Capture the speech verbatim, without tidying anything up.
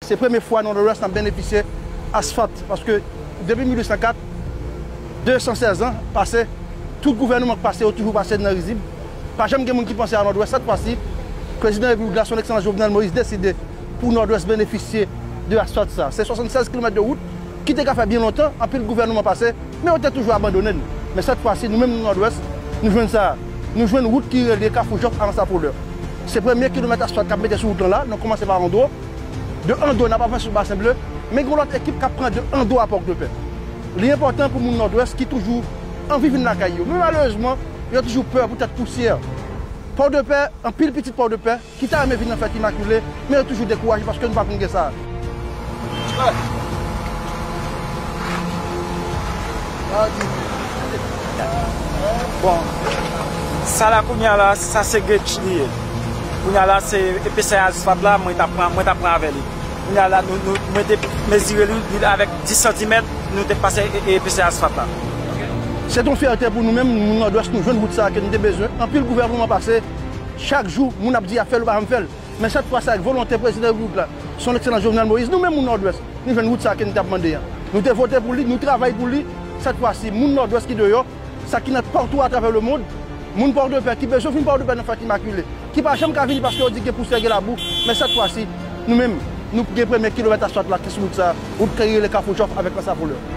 Se premye fwa nan Nòdwès n ap benefisye asfalt, paske depi mil uit san kat, de san sèz an pase, tout gouvènman k pase yo toujou pase nan rizib. Pa janm gen moun ki panse a Nòdwès. Sèt fwa si, prezidan repiblik la, son ekselans Jovenel Moïse, deside pou Nòdwès benefisye de asfalt sa. Se swasannsèz kilomèt de wout ki te ka fè byen lontan, anpil gouvènman pase, men yo te toujou abandone n. Men sèt fwa si, nou menm nou Nòdwès, nou jwenn sa. Nou jwenn wout ki relye Kafou Jòf a Anse Lafoleur. Se premye kilomèt asfalt k ap mete sou wout lan la, nou kòmanse pa Andro. De Andro, n ap avanse sou Basen Ble, men gen yon lòt ekip k ap pran de Andro a Pòdepè. Li enpòtan pou moun Nòdwès ki toujou anvi vin lakay yo. Men malerezman, yo toujou pè poutèt pousyè. Pòdepè, anpil pitit Pòdepè, ki ta renmen vin nan fèt Imakile, men yo toujou dekouraje paske nou pa konn gen sa. Bon, sa la kounye a la, sa se gate li ye. Kounye a la, se epesè asfalt la, mwen t ap pran, mwen t ap pran avè li. Kounye a la, nou, nou, mwen te mezire li, li avèk dis santimèt, nou te pase e, e, epesè asfalt la. Se yon fyète pou nou menm, moun Nòdwès, nou jwenn wout sa a ke nou te bezwen. Anpil gouvènman pase, chak jou, moun ap di y ap fè l, yo pa janm fè l. Men sèt fwa sa, avèk volonte prezidan repiblik la, son ekselans Jovenel Moïse, nou menm moun Nòdwès, nou jwenn wout sa a ke nou t ap mande a. Nou te vote pou li, nou travay pou li. Sèt fwa si, moun Nòdwès ki deyò, sa ki nan patou atravè lemond, moun Pòdepè ki bezwen vin Pòdepè nan fèt Imakile, ki pa janm ka vini paske yo di gen pousyè, gen labou, men sèt fwa si, nou menm, nou gen premye kilomèt asfalt la ki sou wout sa, wout ki rele Kafou Jòf avèk Anse Lafoleur.